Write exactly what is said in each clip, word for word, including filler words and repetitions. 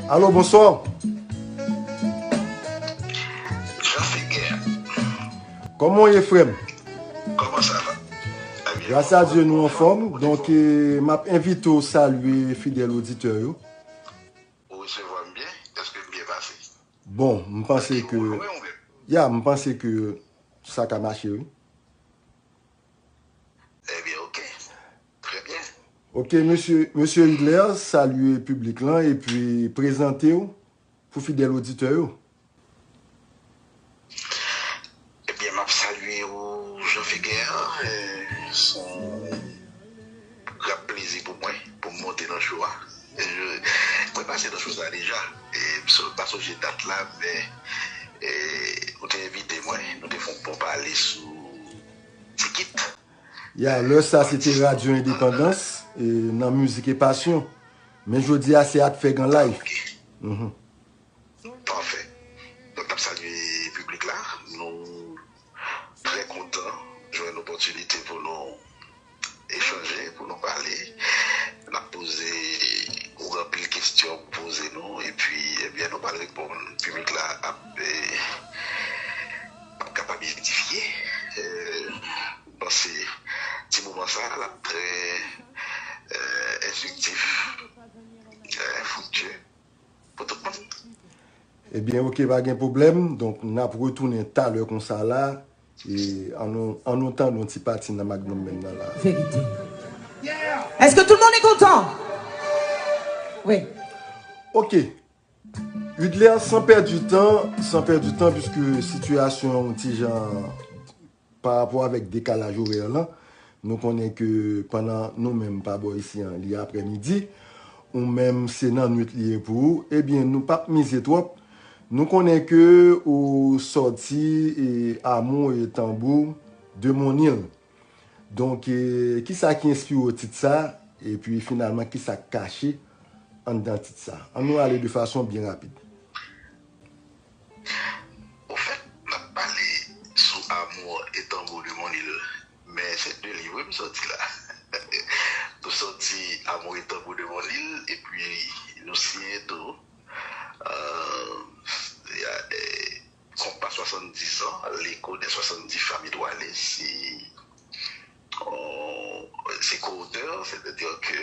Alo, bonswa. Kòman w ye, frè m? Gras a Dye, nou anfòm. Donk, eh, m ap envite w salye fidèl oditè yo. Ou resevwa m byen? Èske m byen pase? Bon, m panse ke, ya, m panse ke sa ka mache, wi. Ebyen, oke. Trè byen. Oke, mesye, mesye Hitler, salye piblik lan epi prezante w pou fidèl oditè yo. Ebyen, m ap salye ou, Jean Feguer. Eh, se yon gran plezi pou mwen, pou m monte nan show a. Eh, mwen pase nan show sa deja. E m so-, pa sonje dat la, men, eh, ou te envite mwen, nou te fè yon bon pale sou Tikit. Ya, lè sa se te Radyo Endepandans, e, nan Mizik e Pasyon. Men jodi a se Atfèg an live. Mhm. Pafè. Donk, n ap salye piblik la. Nou trè kontan jwenn opòtinite pou nou echanje, pou nou pale. N ap poze ou anpil kesyon pou poze nou, epi, ebyen, nou pral reponn. Piblik la ap, eh, ap kapab edifye. Eh, m panse ti moman sa a, l ap trè, eh, enstriktif, eh, friktye pou tout moun. Ebyen, oke, pa gen pwoblèm. Donk, n ap retounen talè konsa la. E ann nou, ann nou tande yon ti pati nan Magnum Menn nan la. Vérité. Est-ce que tout le monde est content? Oui. Oke. Hitler, san pèdi tan, san pèdi tan, piske sitiyasyon an yon ti jan pa rapò avèk dekalaj orè lan, nou konnen ke pandan nou menm pa bò isi an, li aprèmidi, ou menm se nan nwit li ye pou ou, ebyen, nou p ap mize twòp. Nou konnen ke ou sòti, e, Amour et Tambour de mon île. Donk, e, kisa ki enspire w tit sa? Epi, finalman, kisa k kache anndan tit sa? Ann nou ale de fason byen rapid. Ofèt, n ap pale sou Amour et Tambour de mon île, men se de liv wi m sòti la. Nou sòti Amour et Tambour de mon île, epi nou siyen tou, euh, ya, eh, Konpa swasanndizan, L'écho des soixante-dix femmes étoilées, se, euh, se ko-otè, sètadi ke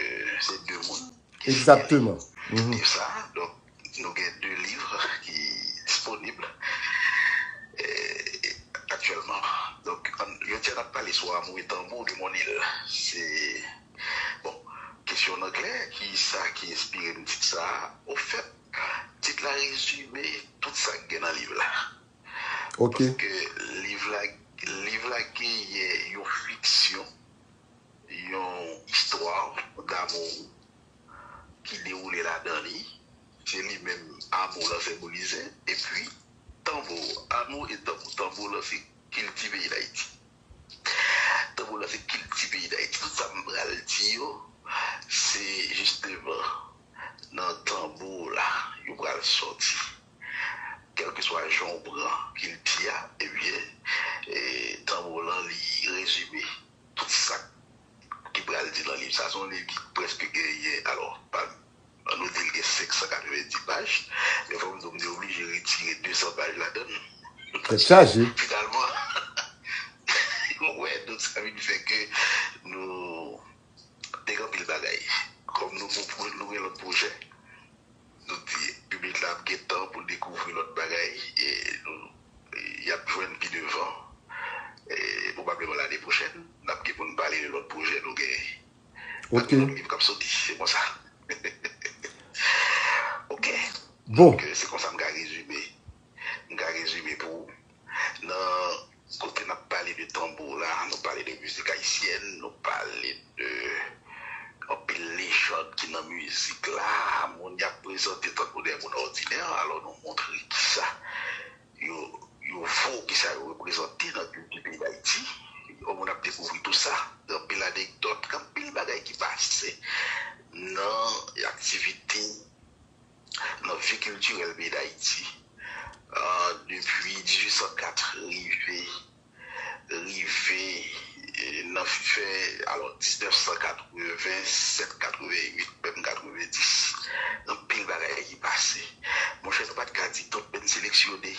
se de moun ki siyen li. Egzakteman. Mhm. Liv sa, donk, nou gen de liv ki disponib, eh, aktyèlman. Donk, ann, jodi a n ap pale sou Amour et Tambour de mon île. Se, bon, kesyon an klè, kisa ki enspire m tit sa a? Ofèt, tit la rezime tout sa k gen nan liv la. Ok. Paske liv la, liv la genyen yon fiksyon, yon istwa damou ki dewoule ladan li. Se li menm amou lan senbolize. Epi, tanbou, amou e tanbou. Tanbou lan se kilti peyi Dayiti. Tanbou lan se kilti peyi Dayiti. Tout sa m pral di yo, se jisteman nan tanbou la yo pral sòti. Kèlkeswa jan w pran kilti a, ebyen, e, tanbou lan li rezime tout sa ki pral di nan liv sa. Se yon liv ki prèske genyen, alò, pa, ann nou di l gen senk san katrevenndis paj, men fò m di w, m te oblije retire de san paj ladan l. Tèt chaje. Finalman, ou wè, donk sa vin fè ke nou te gen anpil bagay. Kòm nou gon pwo-, nou gen lòt pwojè, nou di piblik la ap gen tan pou l dekouvri lòt bagay, e nou, e y ap jwenn pi devan. E pwobableman lane pwochèn, n ap gen pou n pale de lòt pwojè nou genyen. N ap gen lòt liv k ap soti, se konsa. Ok. Bon. Donk, se konsa m ka rezime. M ka rezime pou ou. Nan kote n ap pale de tanbou la, nou pale de mizik ayisyèn, nou pale de anpil lejann ki nan mizik la, moun y ap prezante tankou de moun òdinè, alò nou montre kisa yo, yo vo, kisa yo reprezante nan kilti peyi Dayiti. Yon moun ap dekouvri tou sa, gen anpil anekdòt, gen anpil bagay ki pase nan aktivite, nan vi kiltirèl peyi Dayiti, ah, depi dizuit san kat rive rive nan fen, alò, diznèf san katreven sèt, katreven uit, menm katreven dis, anpil bagay ki pase. Monchè, nou pa t ka di tout, men n seleksyone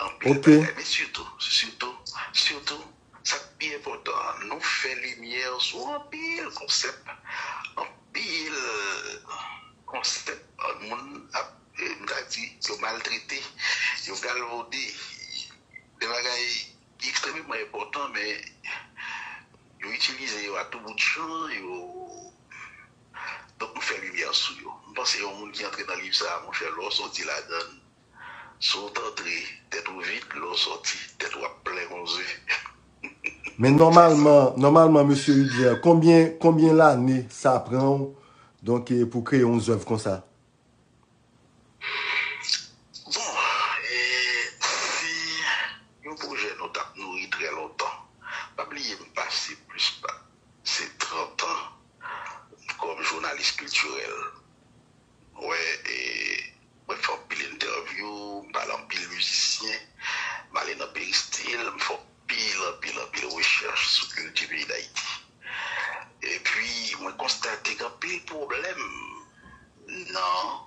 anpil bagay, men sitou, sitou, sitou, sa k pi enpòtan an, nou fè limyè sou anpil konsèp, anpil konsèp moun ap, m ka di, yo maltrete, yo galvode, de bagay ki ekstrèmeman enpòtan, men yo itilize yo a tou bout chan, yo, donk nou fè limyè sou yo. M panse yon moun ki antre nan liv sa a, monchè, lè w soti ladan l, si w t antre tèt ou vid, lè w soti, tèt ou ap plen konze. Men nòmalman, nòmalman, mesye Hudger, konbyen, konbyen lane sa pran w, donk, pou kreye yon zèv konsa? Bon, e, se yon pwojè nou t ap nouri trè lontan. Pa bliye m pase plis pase trant an kòm jounalis kiltirèl. Wè, e, mwen fè anpil entèvyou, m pale anpil mizisyen, m ale nan peristil, m fè anpil, anpil, anpil rechèch sou kilti peyi Dayiti. Epi, mwen konstate gen anpil pwoblèm nan,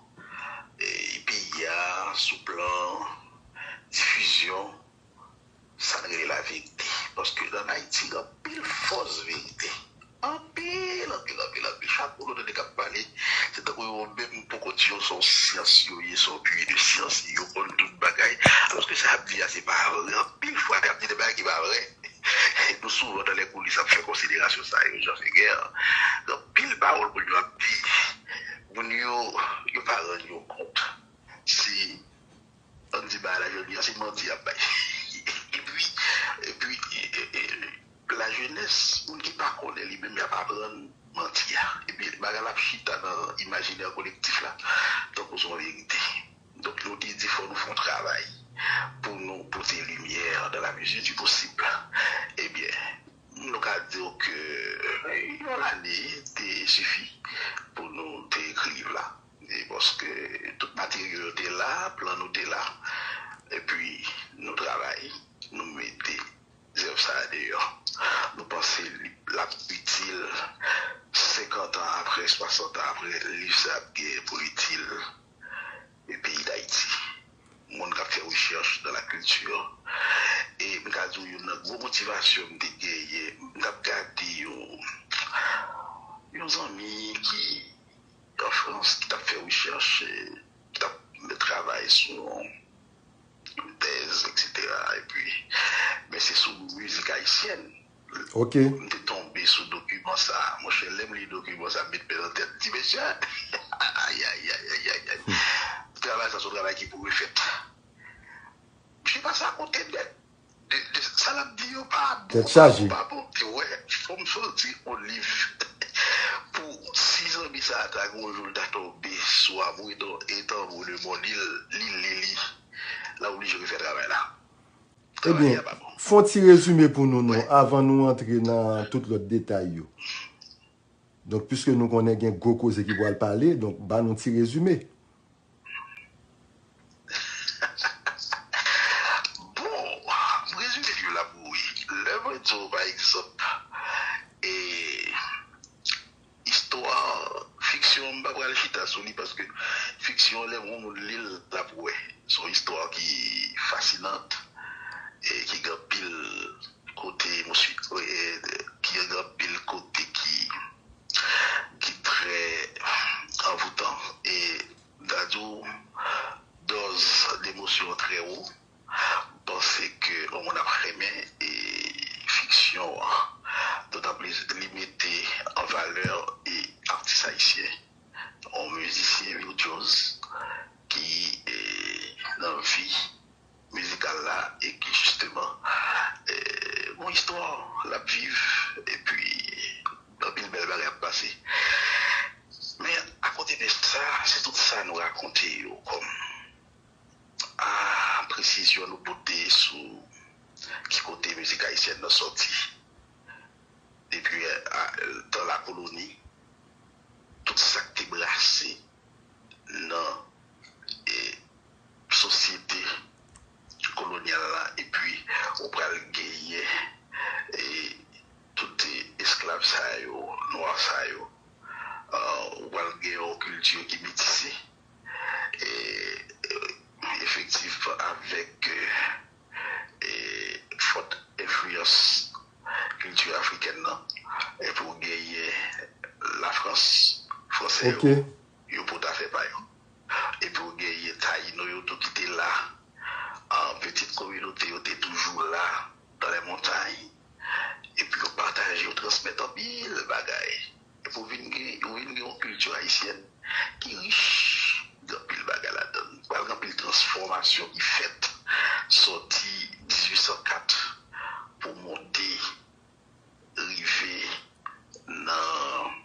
e, peyi a sou plan difizyon sa n rele laverite. Paske ann Ayiti, gen anpil fos verite. Anpil, anpil, anpil, anpil. Chak moun ou tande k ap pale, se tankou yo menm poko di yo se yon syans yo ye, se yon pwodui de syans, yo konn tout bagay. Alòske sa y ap di a, se pa vre. Anpil fwa, y ap di de bagay ki pa vre. Nou souvan nan lèkoulis ap fè konsiderasyon sa yo, Jean Feguer. Gen anpil pawòl moun yo ap di, moun yo, yo pa rann yo kont. Se, ann di bagay la, jodi a, se manti y ap bay. Epi, epi, e, e, e, lajenès, moun ki pa konnen li menm, y ap aprann manti a. Epi, bagay la ap chita nan imajinè kolektif la, tankou se yon verite. Donk, nou te di fò nou fè yon travay pou nou pote limyè dans la mesure du possible. Ebyen, nou ka di w ke yon lane te sifi pou nou te ekri liv la. E paske tout materyo yo te la, plan nou te la. Epi, nou travay, nou mete zèv sa a deyò. Nou panse li, l ap itil senkant an apre, swasant an apre, liv sa a ap gen pou l itil e peyi Dayiti. Moun k ap fè rechèch dans la culture. E m ka di w, youn nan gwo motivasyon m te genyen, m t ap gade yon, yon zanmi ki an Frans, ki t ap fè rechèch, e, ki t ap travay sou yon tèz, etsetera. Epi, men se sou mizik ayisyèn. Ok. M te tonbe sou dokiman sa a. Monchè, lè m li dokiman sa a, m met men nan tèt. M di, mesye, ayayayayay. Travay sa, se yon travay ki pou refèt. Misye pase akote nèt de, de sa l ap di yo pa bon, Tèt chaje. Pa bon. Te wè, fò m soti yon liv pou si zanmi sa a ta gen yon jou l ta tonbe sou Abredon e Tanbou de Mòn, li li li, l a oblije refè travay la. Ebyen, fè yon ti rezime pou nou, non, avan nou antre nan tout lòt detay yo. Donk, piske nou konnen gen gwo koze ki pral pale, donk, ba nou ti rezime. Bon, m rezime liv la pou ou wi. Lè mwen di w, pa egzanp, e, istwa fiksyon, m pa pral chita sou li, paske fiksyon, lè yon moun li l, l ap wè. Se yon istwa ki fasinant, e ki gen anpil kote emosyon, e, ki gen anpil kote ki, ki trè anvoutan. E m ta di w, dòz de emosyon an trè wo. M panse ke yon moun ap renmen, e, fiksyon an. Dotan plis, li mete an valè, e, atis ayisyen, yon mizisyen virtyoz ki, e, nan vi mizikal la e ki jisteman, e, gon istwa l ap viv, epi anpil bèl bagay ap pase. Men, akote de sa, se tout sa nou rakonte yo kòm a, presizyon nou pote sou ki kote mizik ayisyèn nan sòti. Depi, a, tan lakoloni, tout sa k te brase nan Frans, franse yo, yo pou ta fè pa yo. Epi w genyen Tayino yo tou ki te la. An, pitit kominote yo te toujou la, dans les montagnes. Epi yo pataje, yo transmèt anpil bagay. Epi w vin gen, ou vin gen yon kilti ayisyèn ki rich, gen anpil bagay ladan l. Pral gen anpil transfòmasyon ki fèt sòti dizuit san kat pou monte rive nan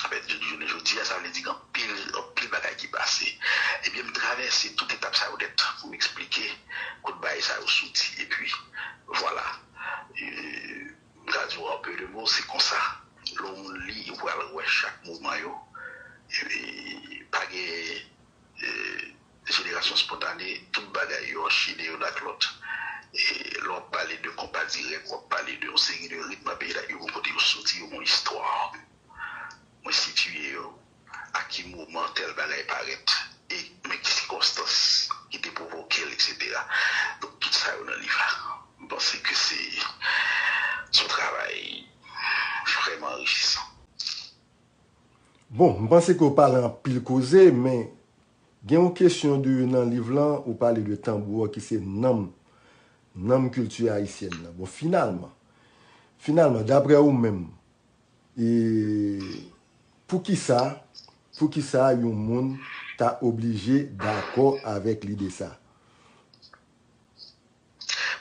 Apre jounen jodi a, sa vle di gen anpil, anpil bagay ki pase. Ebyen, m travèse tout etap sa yo nèt pou m eksplike kot bagay sa yo soti. Epi, vwala. E, m ka di w an pe de mo, se konsa. Lè yon moun li, ou pral wè chak mouvman yo. E, pa gen e, jenerasyon spontane, tout bagay yo anchene youn ak lòt. E lè w ap pale de konpa dirèk, w ap pale de yon seri de ritm nan peyi la, yo gon kote yo soti, yo gon istwa. Mwen sitiye yo, a ki moman tèl bagay parèt, e men ki sikonstans ki te pwovoke l, etsetera. Donk, tout sa yo nan liv la. M panse ke se, se yon travay vrèman anrichisan. Bon, m panse ke w pale anpil koze, men gen yon kesyon de nan liv lan, ou pale de tanbou an ki se nanm, nanm kilti ayisyèn nan. Bon, finalman, finalman, daprè ou menm, e, poukisa, poukisa yon moun ta oblije dakò avèk lide sa?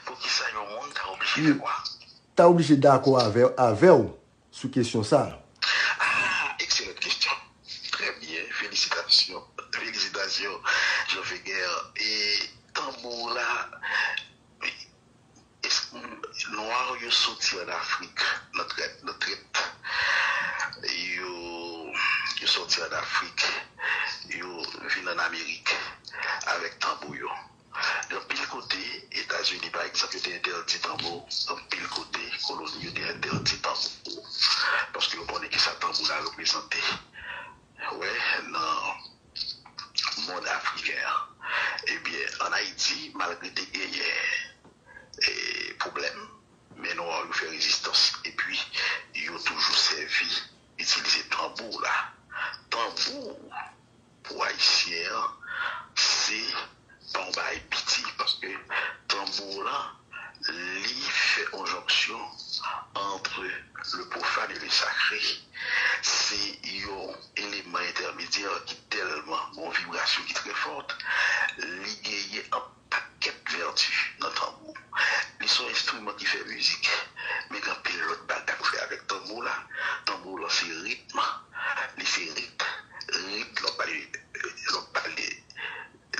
Poukisa yon moun ta oblije fè kwa? Ta oblije dakò avè, avè w sou kesyon sa. Ah, excellente question. Très bien, félicitations. Félicitations, Jean Feguer. E tanbou la, nwa yo soti an Afrik, nan trèt, nan trèt. Yo, yo soti an Afrik, yo vin an Amerik avèk tanbou yo. Gen anpil kote, Etazini pa egzanp, yo te entèdi tanbou. Anpil kote, koloni yo te entèdi tanbou. Paske yo konnen kisa tanbou la reprezante. Wè, nan mond afriken an. Ebyen, ann Ayiti, malgre te genyen e, pwoblèm, men nwa yo fè rezistans. Epi, yo toujou sèvi, itilize tanbou la. Tanbou, pou Ayisyen an, se pa yon bagay piti, paske tanbou lan, li fè yon jonksyon entre le profane et le sacré. Se yon eleman entèmedyè ki tèlman gon vibrasyon ki trè fòt, li genyen an pakèt vèti nan tanbou. Li se yon enstriman ki fè mizik, men gen anpil lòt bagay pou fè avèk tanbou la. Tanbou lan se ritm, li se rit, rit, lè w pale, lè w pale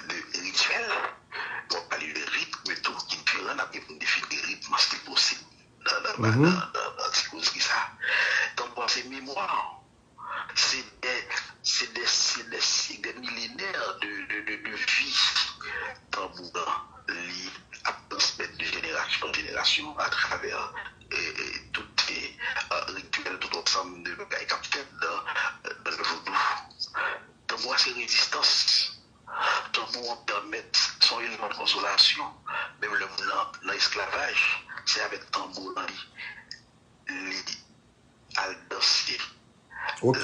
de rityèl, lè w pale de ritm tou, ki diferan, n ap gen pou n defini ritm, si posib, nan, nan, nan, nan, nan ti kozri sa. Tanbou an se memwa. Se de, se de, se de syèk, de milenè de, de, de, de vi. Tanbou an, li ap transmèt de jenerasyon an jenerasyon atravè e, e, tout e, rityèl, tout ansanm de bagay k ap fèt nan, nan vodou. Tanbou a se rezistans. Tanbou an pèmèt, se yon eleman de konsolasyon. Menm lè moun nan, nan esklavaj, se avèk tanbou lan li, li al danse. Ok.